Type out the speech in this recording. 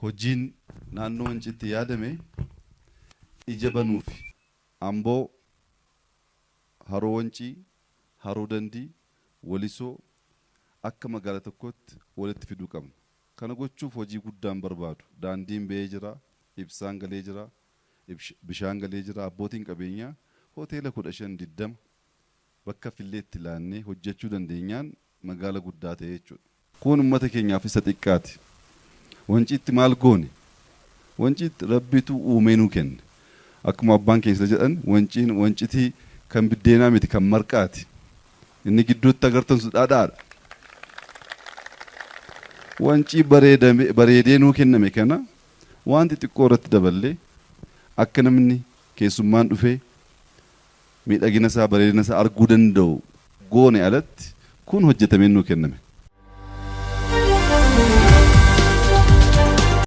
Hojiin naannoo Wanciitti yaadame ija banuufi. Amboo, Haroo Wancii, Haroo Dandii, Walisoo akka magaala tokkootti walitti fiduu qabna. Kana gochuuf hojii guddaan barbaadu. Daandiin ba'ee jira, ibsaan galee jira, bishaan galee jira. Abbootiin qabeenyaa hoteela 15, 20 bakka filleetti laannee hojjechuu dandeenyaan magaala guddaa ta'e jechuudha. Kun uummata keenyaaf isa xiqqaati. Wanciitti maal goone? Wanciitti Rabbitu uumee nuu kenne. Akkuma abbaan keenya jedhan, Wanciin wancitii kan biddeenaa miti, kan marqaati. Inni gidduutti agartan sun dhadhaadha. Wancii bareedee nuu kenname kana wanti xiqqoo irratti daballee akka namni keessummaan dhufee miidhagina isaa, bareedina isaa arguu danda'u goone alatti kun hojjetamee nuu kenname.